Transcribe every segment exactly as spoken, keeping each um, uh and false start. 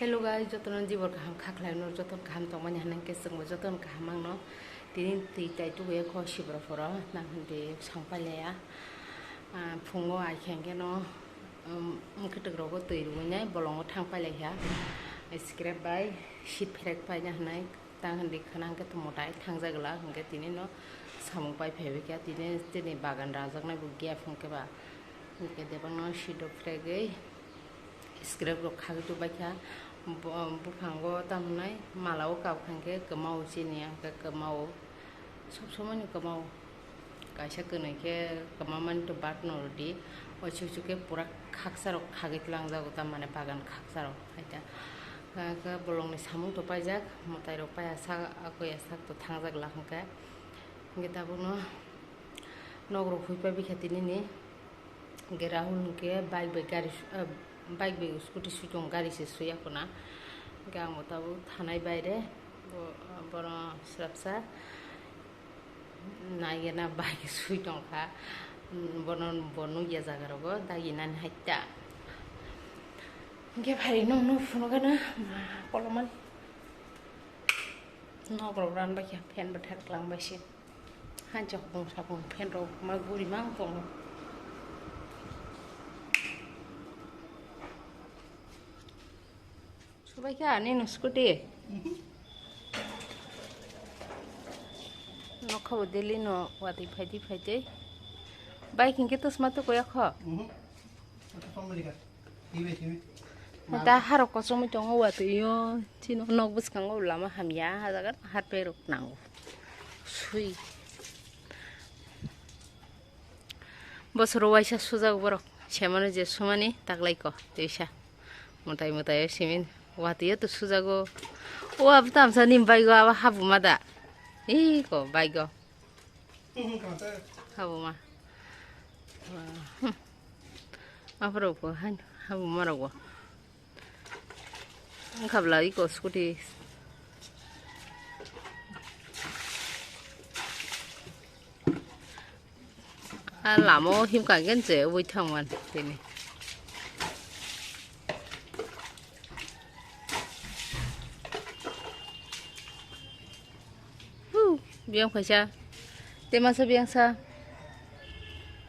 Hello guys, jotono jibor kaham kha khlai no, jotono kaham tongmani hwnwi khe chwngbo jotono kaham ang no. Tini twi tai tubuya kho sibra phoro nang hindi sang pailaya. Ah, phungo ai khe hwnkhe no, um, mwkhwtwk rogo twi rwui nai bolongo thang pailai kha. Scrap bai sit phrek paina hwnwi tang hindi khna hwnkhe to mwtai thangjak glak hwnkhe tini no samung pai phaibai kha. Tini chini bagan rajaknai bo gap hwnkhe ba. Hwnkhe debang no sit rok phregwi scrap rok khagwi tubai kha. Bo-, buphango tamo hwnai mala o kap kha hwnkhe kwma o chini hwnkhe kwma o sob somoi no kwma o. Kaisa kwnwi khe kwma mani to bad no rwdi. Oisu su khe pura khaksa rok khagwi tlang jago, tamani bagan khaksa rok. Haita khe bolong ni samung to paijak, mwtai rok paiya sak, akoya sak to thangjak la hwnkhe. Hwnkhe tabuk no nok rok hui pai bikha tini ni. Hwnkhe Rahul hwnkhe bike bai gari su-, ah, bike bai scooty sui tongo, gari se suya khuna. Hwnkhe ang bo tabuk thanai baire, bo, bono swrapsa naigena bike sui tongkha. Bono bo nukya jaga rogo daginani haita. Hwnkhe phai nung nuk phunukgana ma kolomani. Nok rok ran bai kha, fan bo thak klang bai se. Hancha hopong sapong fan rok ma guri mang tongo. Subai kha ani no scooty. Nokha bo daily no watwi phaidi phaidi. Bike hinkhe to sma to koya kho. Mhm. Ata pamali ka. Hibe, hibe. Da harok kochomwi tongo watwi o. Chini nok bwskango lama hamya. Hajaga harpek rok nango. Sui. Bosoro waisa sujak borok. Semano je sumani taklaiko. Teisa. Mwtai mwtai o simin. Watwi o to sujago. O abo tamsa ni bike o abo habuma da. Iko bike o. Habuma. Hmm. Aphuru ko han habuma rogo. Wngkha bwla iko scooty. A lama o himkha hwnkhe je ui thangmani tini. Hu, biyang khaisa. Tei masa biyang sa.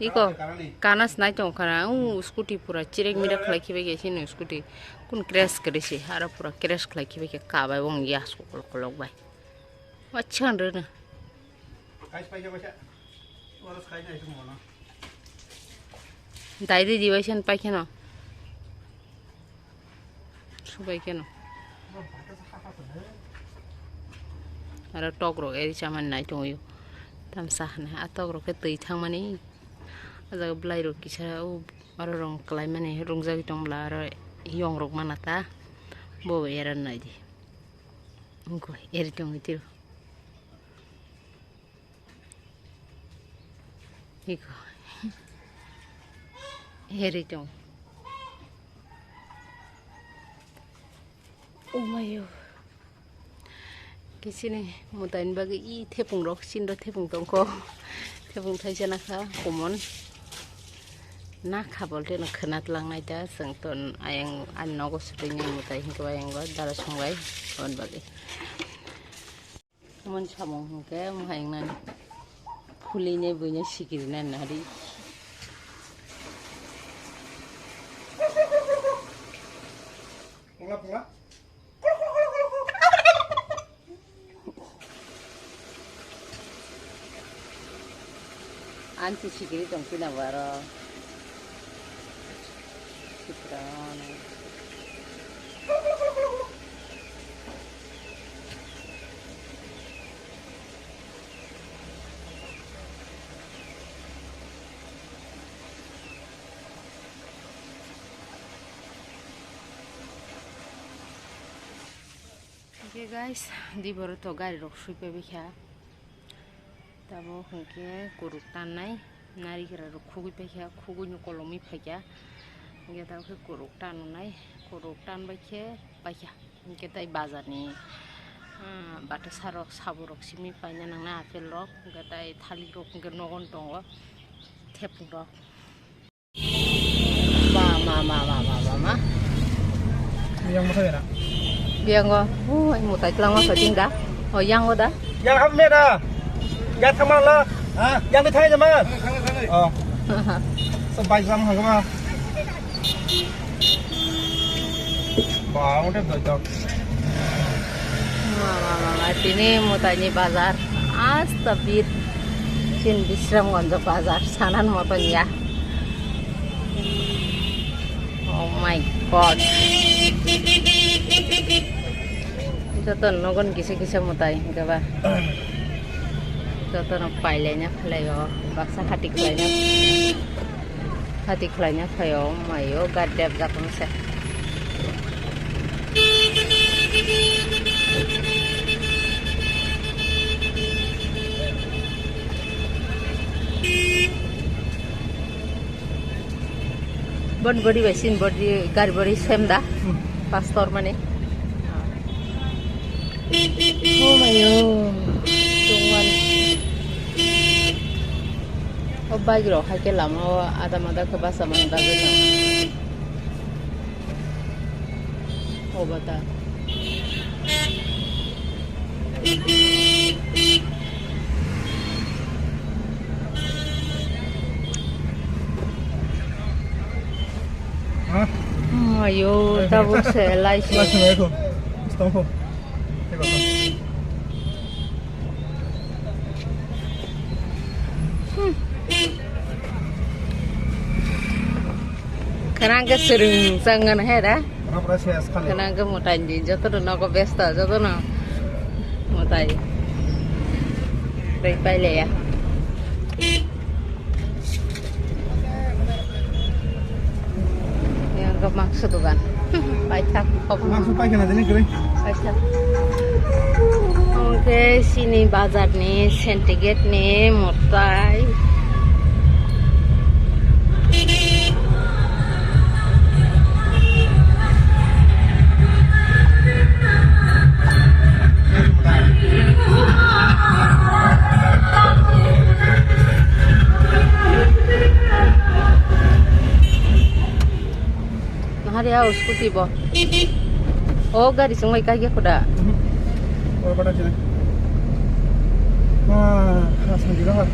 Iko, kana se nai tong khana. U, scooty pura chirek mirek khlai khibai khe sini scooty. Kun crash kwrwi se. Aro pura crash khlai khibai khe kabai wng ya kolok kolok bai. Wachang rwna. Dai di dibai sen pai kheno. Subai kheno. Aro tok rok eri chamani nai tongwi. Tamsa hwnwi a tok rok khe twi thangmani. A jaga bwlai rok kisa o aro rong kwlai mani rungjagwi tong bwla aro yong rok mana ta. Bo era nai di. Wngkha eri tongwi tiro. Iko. Heri tong. Umayo. Kisini mutain bagwi i thepung rok, sinro thepung tongkho. Thepung thaisa nakha, common. Nakha bolte no khwnat langnai da, chwng ton ayang ani nogo swtwini mutai hinkhe ayang go dara songbai, aboni bagwi. Mon samung hwnkhe mwhaingnani phuline buine sikirinani nari. Pungla, pungla. Ansi sikiri tong kina baro. Sikirano. Hwnkhe guys, diboro to gari rok sui pai baikha. Tabo hwnkhe kuruk tannai, narikra rok khugui paikha, khugui no kolomwi phaikha. Hwnkhe tabo khe kuruk tanonai, kuruk tan baikhe paikha. Hwnkhe tai bazar ni, ah, bata sarok, saborok simi paina nangnai apple rok, hwnkhe tai thalik rok hwnkhe nogon tongo, thepung rok. Ma, ma, ma. Yang mo thai na. Yang o. Oh, yang mo tai tlang ma ka ding da. Oh, yang o da. Yang ham me da. Yang tham la. Ha? Yang de thai da ma. Oh. So bai jam ha ma. Ba, o de doi dok. Ma, ma, ma, ma, tini Mutaini bazar. Asta bit. Chin Bisramganj bazar. Sanan moton ya. Oh my God. Joto nogon kisa kisa mutai hingke ba. Joto no pailai na khalai o. Baksa hati khalai na. Hati khalai na khalai o. Oh my o. Gari dep jak no se. Bon body bai sin body gari body sem da. Hmm. Pastor mane. Oh my oh. Tungwan. O bike rok hai ke lama o ada mada ke basa mada ke. O bata. Ha? Ayo, eh, tabuk se lai se. Lai se, lai se. Stop ko. Tengok ko. Hmm. Khanang khe swrwng chang ngan he da? Khanang khe mutai di, joto no nogo besta, joto no mutai. Tei pailaya. Yang ke maksud kan? Paithak. Maksud paikha na dini kiri. Oke, sini bazar ni, Sentigate ni, mutai. Nahari ya scooty bo. O gari sung mai kai ge khuda. Oro bata jina. Ah, ha sanji ha.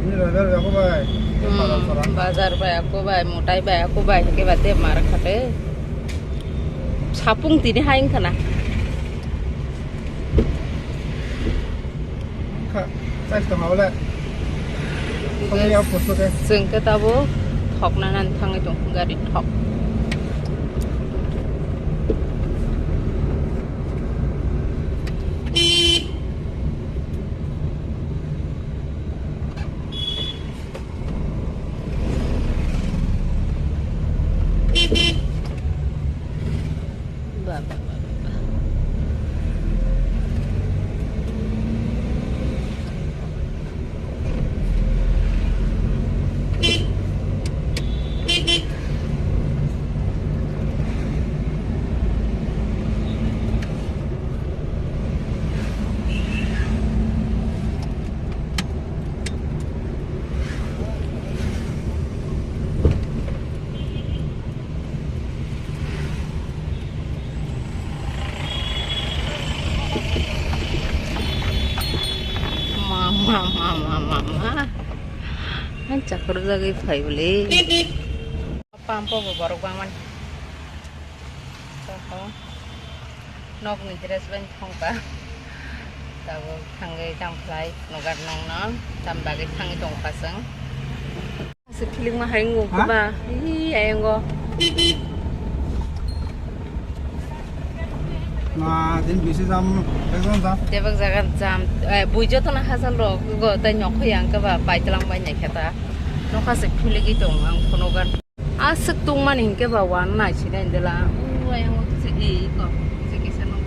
Ini bazar ya ko bai. Hmm, bazar bai ko bai, mutai bai ko bai ke bate mar khate. Sapung tini haing khana. Kha, chais tong ha bole. Chwng khe tabuk thokna nani thangwi tong gari thok. Ba, ba, ba, ba, ba. Ma, ma, ma, ma, ma, ma. Ang chakrujagwi phai bwle. Pampo bo borok bangmani. Oho. Nokni dress bai thongkha. Tabuk thangwi tangkhlai nugar nongno. Tam bagwi thangwi tongkha chwng. Aswk feeling ma hai wngkha ba. Hi, ayang go. Na, din bisi jam, ekdom jam. Tebak jaga jam, eh, bui joto na hachal rok, go, tei nok hai ang khe ba, paitlang bai nai khe ta. Nokha se philigwi tong ang phunugan. Aswk tungmani hinkhe ba wan nai sinai dela. U ayang o se, eh, iko, se kisa no.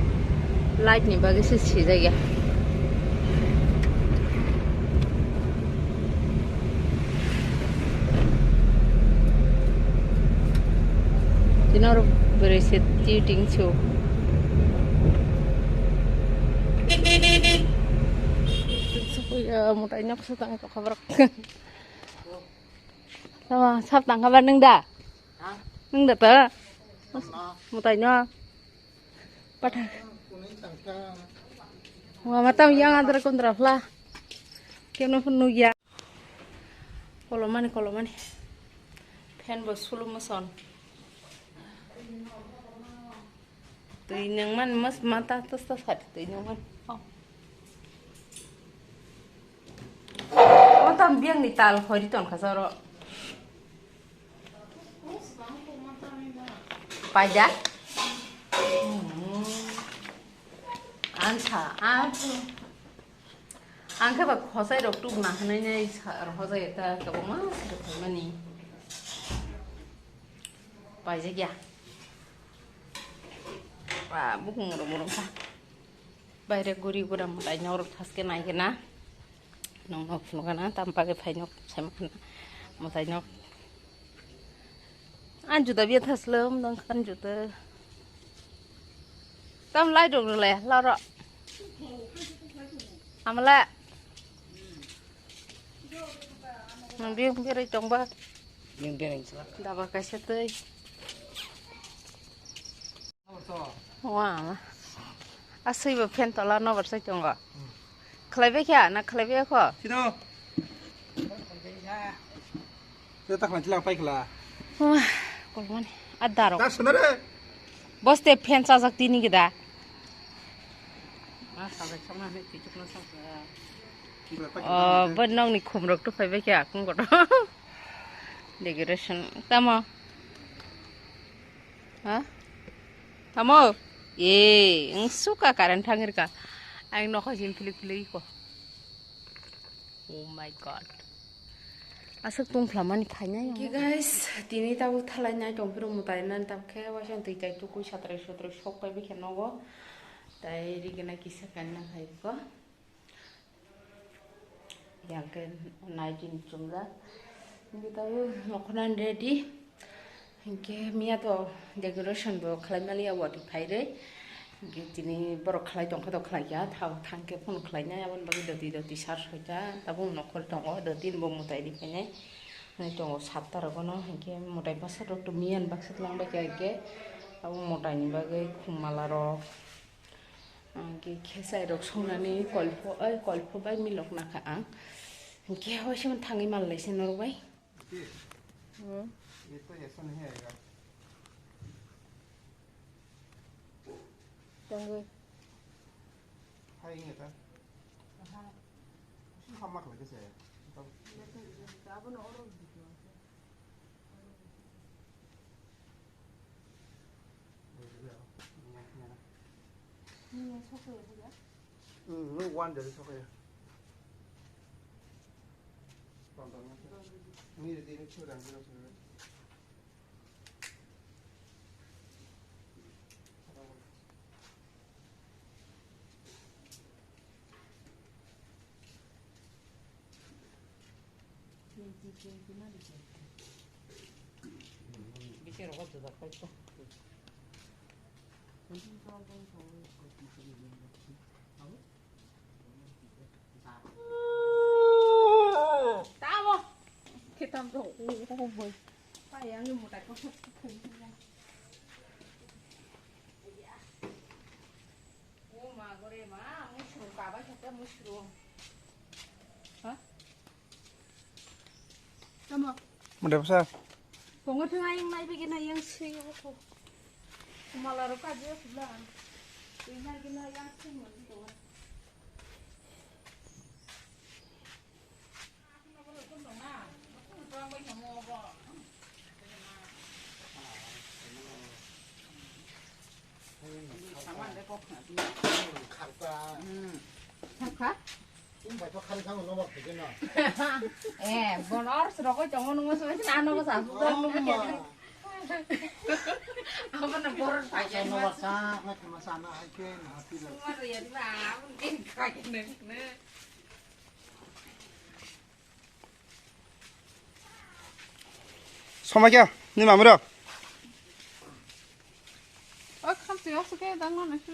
Light ni bagwi se sijak ya. Tini oro bwrwi se twi ting su. Mutai nok sa tang kha borok. Sama sap tang kha ba nwng da? Nwng da ta? Mwtai no. Pathak. Wama tam yang adra kondra phla. Kemno phun nugya. Kolomani, kolomani. Fan bo sulu moson. Twi nangmani mas mata tas tas hat twi nangmani. Oh. Oh, tam biang ni tal khori ton khasa ro. Paida? Hmm. Ansa, ah. Ang khe ba khosai rok tuk na hwnwi nai sa-, rohorjak ya ta kwbangma se rok phaimani. Paijak ya. Ba, bukung rok murung kha. Baire guri gura mwtai nok rok thaske nai khe na. Nong nok phunuk na, tam bagwi phai nok sai ma khna. Mwtai nok. An juda biya thasle um dang khan juda. Tam lai dong le, laro. Amala. Nang biya biya rai tong ba. Biya biya rai sala. Daba kaisa tei. Wa ma. Asai bo fan tola no bar sai tongo. Khlai bai kha na khlai bai kho? Sino. Sino ta khlai chila pai khla. Wa, kolmani. A daro. Ta sona re. Boste fan chajak tini gida. Ma sajak sama ne tichuk na sa. Oh, bo nokni khum rok tu phai bai kha akung koto. Decoration tamo. Ha? Tamo? E, wng suka current thangirka. Ang nokha jin philik philik ko. Oh my God. Aswk tongphlamani khainai. Okay, guys, tini tabuk thalai nai tong phuru mwtai nan tam khe waisa twi tai tukui satrai sutrai sok pai bikhe nogo. Tai rigena kisa kanna khai ko. Yang khe nai tin chumjak. Hingke tabuk nokhonan ready. Hingke miya to decoration bo khlai maliya watwi phairwi. Hingke tini borok khlai tongkha to khlai ya. Thao thangke phone khlai nai aboni bagwi doti doti sar soita. Tabuk nokhor tongo doti bo mwtai ri phainai. Nai tongo satta rogono hingke mwtai bwsa rok to miyan baksa twlang bai kha hingke. Abo mwtai ni bagwi khum mala rok. Ang khe khesai rok songnani kolpho, oi, kolpho bai milok nakha ang. Hingke hoi se thangwi mal lai se norok bai. Hmm. Tangwi. Hmm, no one dari sokaya. Ni di ni churang ni churang. Tamo. Kitam to. Oh, oh, boy. Payang ni mutai ko. Oh, ma, gore ma, mushroom, kaba kata mushroom. Ha? Tamo. Mode bwsa. Pongo thang ayang nai bege na yang sui ko. Mala ro ka je khula. Ina gina yang sui mo di ko. Kha? Eh, bon or srogoi tongo nungma soi na nogo sa su. Abo na bor sa. Nogo sa, na kuma sa na ai ke na ti lo. Kuma ya ba, abun din ka ke ne. Somai khe, ni mamiro. O khamsi o suke dang no nangkhe.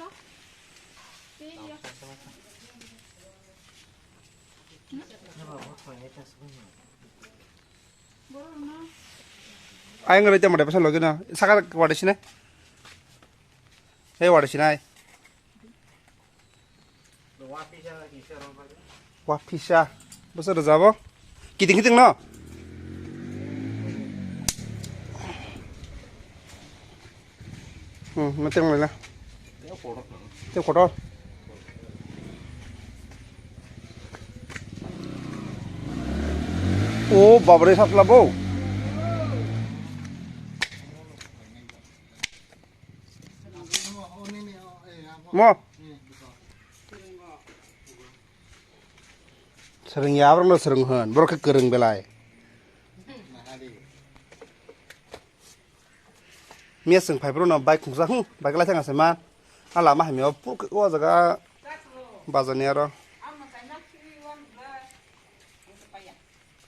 Borok no. Ayang rai tamo dai pasa logi na. Saka wadi sinai. Hei wadi sinai. Wapisa. Boso rwjabo. Kiting kiting no. Hmm, mateng lena. Tei kotor. O babare satla bo. Mo. Swrwngya borokno swrwng hwn, borok khe kwrwng belai. Miya chwng phai phuru no bike khungsa, hmm, bike lai thang se ma. A lama hamya o puk o jaga bazar ni aro.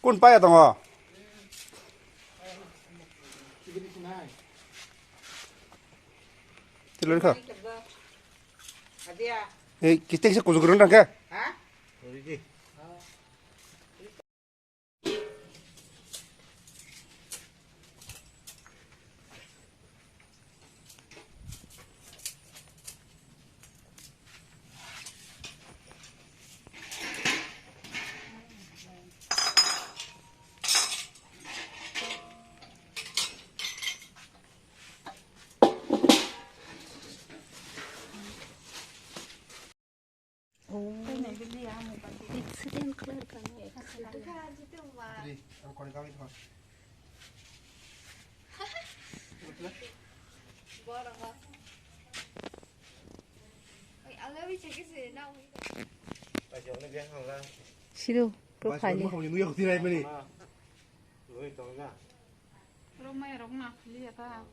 Kun paya tongo? Tilori kha. Ei, kiteng se kujuk run rang khe. Accident khlai kha. Siro, profile. Romai rok na khliya ta.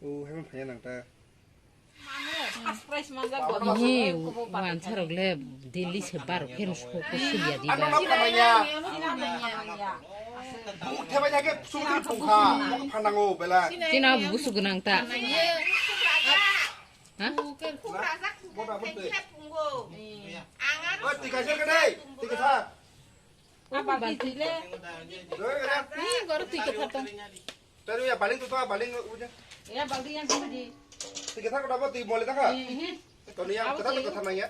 O, hemang phaya nang ta. He, wansa rok le daily se bar khe soko silya di ba. Buk thebai thake sumutri pungkha, buk phanango belai. Chini abo busu gwnang ta. Ha? Oi, twi kaisa khe dai, twi kaisa. Abo balti le. Oi, oi. Ni goro twi kaisa tong. Tari ya baling tu, baling uja. Ya balti yang kena di. Tiga thak dapat di mall thak. Toni ya, kita tu kata nanya.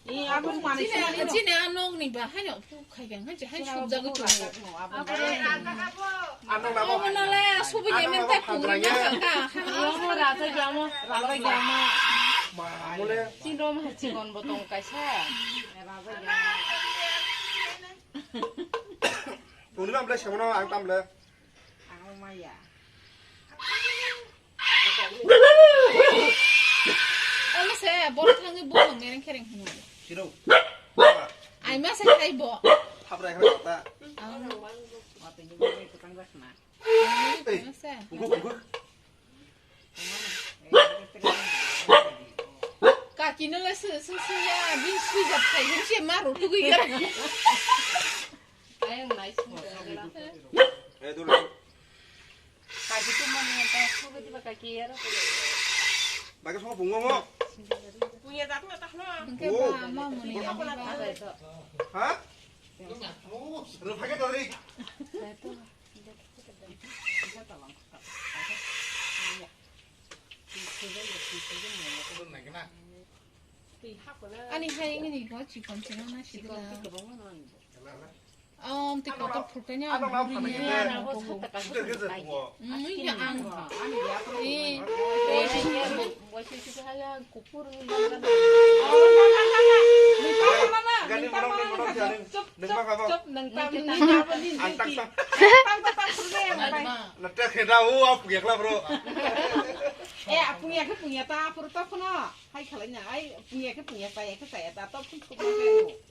Iya, abo mane. Chini, chini anong ni ba, haino tu khai yang, hai, hai sub jago tu. Anong namo. Abo nale, subu yemen ta tu ni ma ka. Amo rata jamo, rata jamo. Mule. Chino ma chikon botong kaisa. Rata jamo. Tuni bam le semono ang tam le. Ang maya. Ano se, bor thangwi bor mereng khereng hino. Siro. Ai ma se khai bo. Thapra khai ta. Ang. Mate ni mate kutang gas na. Ano se. Bungkuk, bungkuk. Kaki no le su, su, su ya, bin sui jat khai, bin se ma ro tugui kara. Ayang nai sung. Eh, dulu. Kaki tu mana yang tak suka tiba kaki ya, ro. Bagi semua bunga mo. Punya tak na tak na. Engke ba ma muni ya. Ha? Ro pakai tadi. Ani hai ini ni go chikon chikon na sidla. Om ti kotor phuto nya. Iya ang. Eh. Chop, chop, chop, nang tam ni. Nang tam. Nang tam, nang tam. Nang tam, nang tam. Nang tam, nang tam. Eh, punya ke punya ta, pura ta phono. Hai khalai na, ai punya ke punya ta, ya ke ta, ya ta, to phun phun.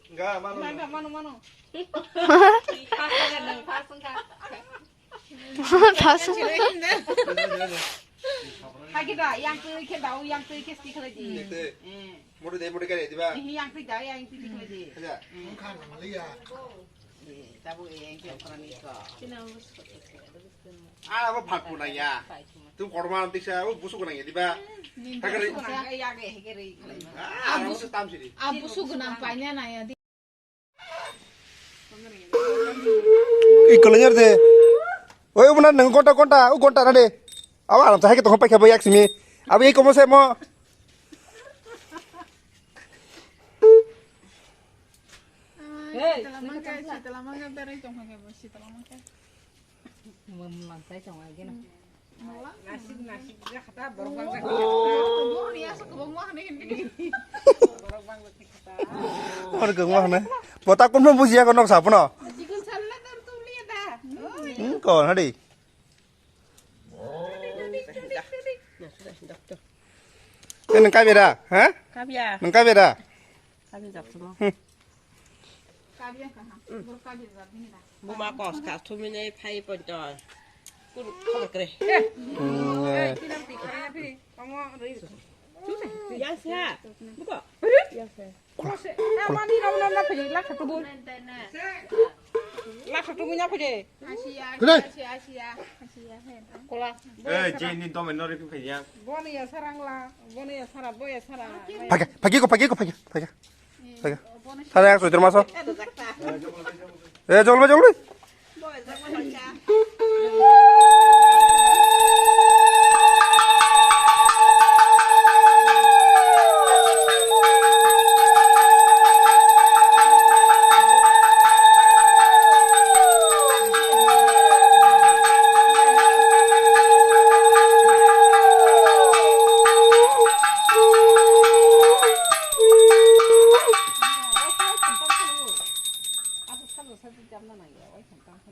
Enggak, mano. Enggak, mano, mano. Pas enggak, nang pas enggak. Pas. Hai kita, yang tu ke dau, yang tu ke sti khalai di. Itu. Eh. Mode dei, mode kare diba? Ini yang tu dau, yang tu khalai di. Ada. Bukan, Malia. Eh, tabu yang ke ukuran itu. Ah, apa phat pun ya. Tu korma nanti saya, oh, busuk nang ya diba? Takare. Ah, busuk tam sini. Ah, busuk nang panya na ya. Ih, kelenjar deh. Oi, omo na nang gonta, gonta, o gonta na de. Awa alam sa hai ke tong pai kha bo yak simi. Abo ei komo se mo. Hey, sitala mangka, sitala mangka berai tong kha bo, sitala mangka. Mum lang sai tong agi na. Nasib, nasib, ya kata borok bang. Borok ni asa kebang wah ni. Borok bang. Borok kebang wah ni. Bota kun pun buji ya kono sapu no. Jikun salna tar tu liya da. Hmm, kon hadi. Eh, nang kabe da, ha? Kabe ya. Nang kabe da? Kabe jap semua. Hmm. Kabe ya kaha. Bor kabe jap ni da. Buma kos ka thumine phai ponto. Kun khol kre. Hmm, eh. Yang sia. Buka. Yang sia. Mani rok na phai latha tubu. Latha tubu na phai. Asia, Kene. Asia, Asia, Asia, Asia, he. Kola. Eh, je ni dome no ri phai ya. Boni ya sarang la, boni ya sara, boya sara. Phage, phage ko, phage ko, phage, phage. Phage. Sara ya soitor maso. Eh, jolbe, jolbe.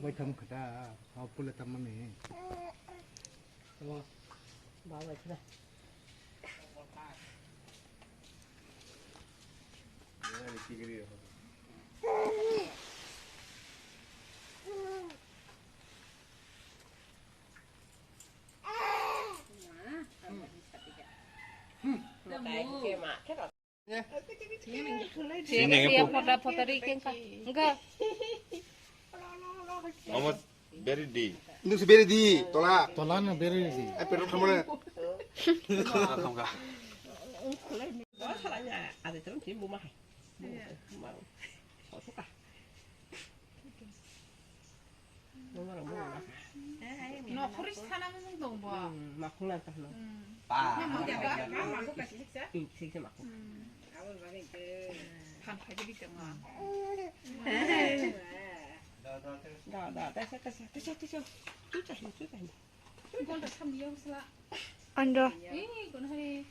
Waitham khata, ha pule tamani. Tamo. Ba waitham. Sini Sia phoda phoda ri kengka. Enggak. Mama beri di. Nung si beri di, tola. Tola no beri di. Eh, pero kamu na. Ada terus sih buma. Buma. Suka. Nokhorwi sana mung tong bo. Hmm, makhung lang tah no. Hmm. Pa. Mama, mama, mama, mama, mama, mama. Hmm, sik se makhung. Hmm. Phan phai di tong ma. Da, da, da, da, da, da. Tu cha, tu cha. Tu cha, tu cha. Gonta sam yong sla. Ando. Eh, gon hai.